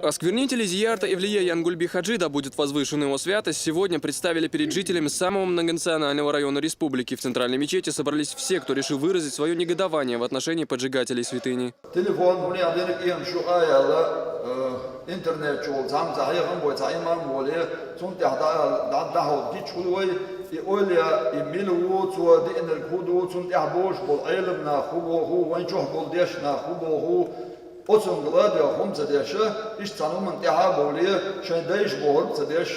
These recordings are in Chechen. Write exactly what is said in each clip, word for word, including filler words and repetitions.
Осквернители зиярта Эвлия Янгульби Хаджи, да будет возвышена его святость, сегодня представили перед жителями самого многонационального района республики. В центральной мечети собрались все, кто решил выразить свое негодование в отношении поджигателей святыни. Телефон гуни адерг ием шу аяла, э, интернет чул цам цахи гам бой цахи мам воле, цун тяхта дад дахо дич хулой, и оля, и милу, цуа ди энерг худу, цун тях бош бол айлам на хубо ху, ванчох бол деш на хубо ху, оцун глад я хумца деша, иш цануман тяха боле, шай дайш бохор ца деш.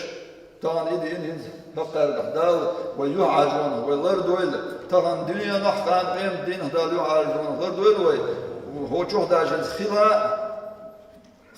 Таган иди ин хин хаккаргах дал, вай юхажон, вай лардойл, таган динья нах кан эм дин дал юхажон, лардойл вай, хочох дажен хила,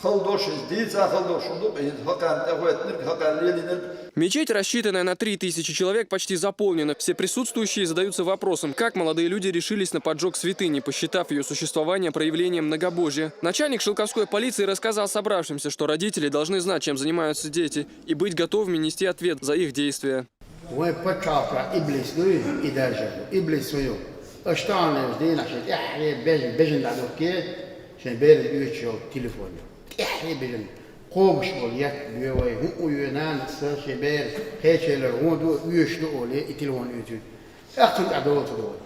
халдош из дица, халдош шундук, ин хакан тахует нирк, хакан лели нирк. Мечеть, рассчитанная на три тысячи человек, почти заполнена. Все присутствующие задаются вопросом, как молодые люди решились на поджог святыни, посчитав ее существование проявлением многобожия. Начальник шелковской полиции рассказал собравшимся, что родители должны знать, чем занимаются дети, и быть готовыми нести ответ за их действия. Вай пачалка иблис дуй и даже иблис свою. Аштан дина ши тяхе бежин бежин дадуке, ши бер ючо телефон. Тяхе бежин. Кобш бол ят бювай ху уюнан са ши бер хечелер гуду юш ду оле и телефон ючу. Ахтун адол ту дол.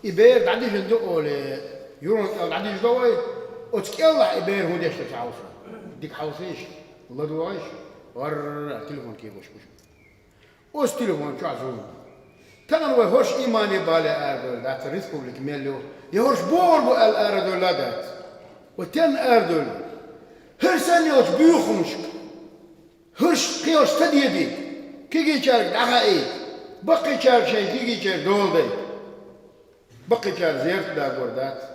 И бер дадижин ду оле юрон кал дадиж довай. Оцкелла и бер ху дешта чауса. Дик хаусиш. Ладуайш. Вар телефон ке бош бош. Оз телефон чу азун. Таган вай хош имани бале ардол дац республик меллю. Я хош бор бу ал ардол дац. Ва тен ардол. Херсан йоч бюхумшк. Херш хиош тадеди. Киги чарг дахаи. Бакъи чарг шай киги чарг долдай. Бакъи чарг зерт да гордат.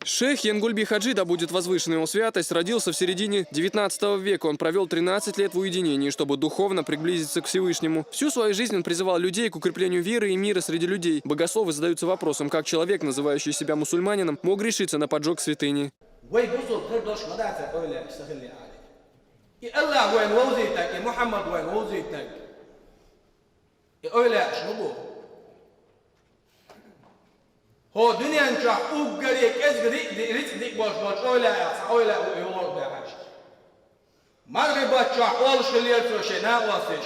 Шейх Янгульби Хаджи, да будет возвышена его святость, родился в середине девятнадцатого века. Он провел тринадцать лет в уединении, чтобы духовно приблизиться к Всевышнему. Всю свою жизнь он призывал людей к укреплению веры и мира среди людей. Богословы задаются вопросом, как человек, называющий себя мусульманином, мог решиться на поджог святыни. Вай бусул тер дош мадаца ойла сахилли али. И Аллах вайн вовзитак, и Мухаммад вайн вовзитак. И ойла шмубу. Хо дуниян чах уггари кэзг ри ри рицк дик бош бош ойла яхса ойла у и вор бяхаш. Маргибат чах ол шилер цо шена осиш.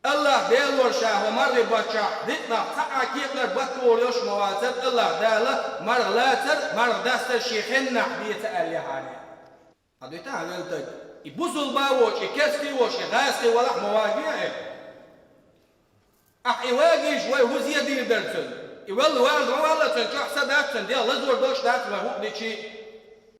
Аллах делор шахо маргибат чах ритнах цаха киплер баттур ёш мавацар Аллах дала марг лацар марг дастар ши хеннах бица алли хани. Адуйта хавелтаг. И бусул бавоч, и кести воч, и гаски валах мавагия. Ах и вагиш вай хузия дирдерцен. И вал вал валацен чахса датцен, дя лазур дош датцен вай худичи.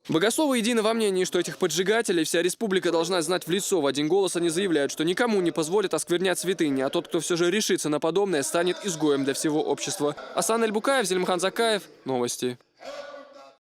Богословы едины во мнении, что этих поджигателей вся республика должна знать в лицо. В один голос они заявляют, что никому не позволят осквернять святыни, а тот, кто все же решится на подобное, станет изгоем для всего общества. Асан Эльбукаев, Зелимхан Закаев, новости.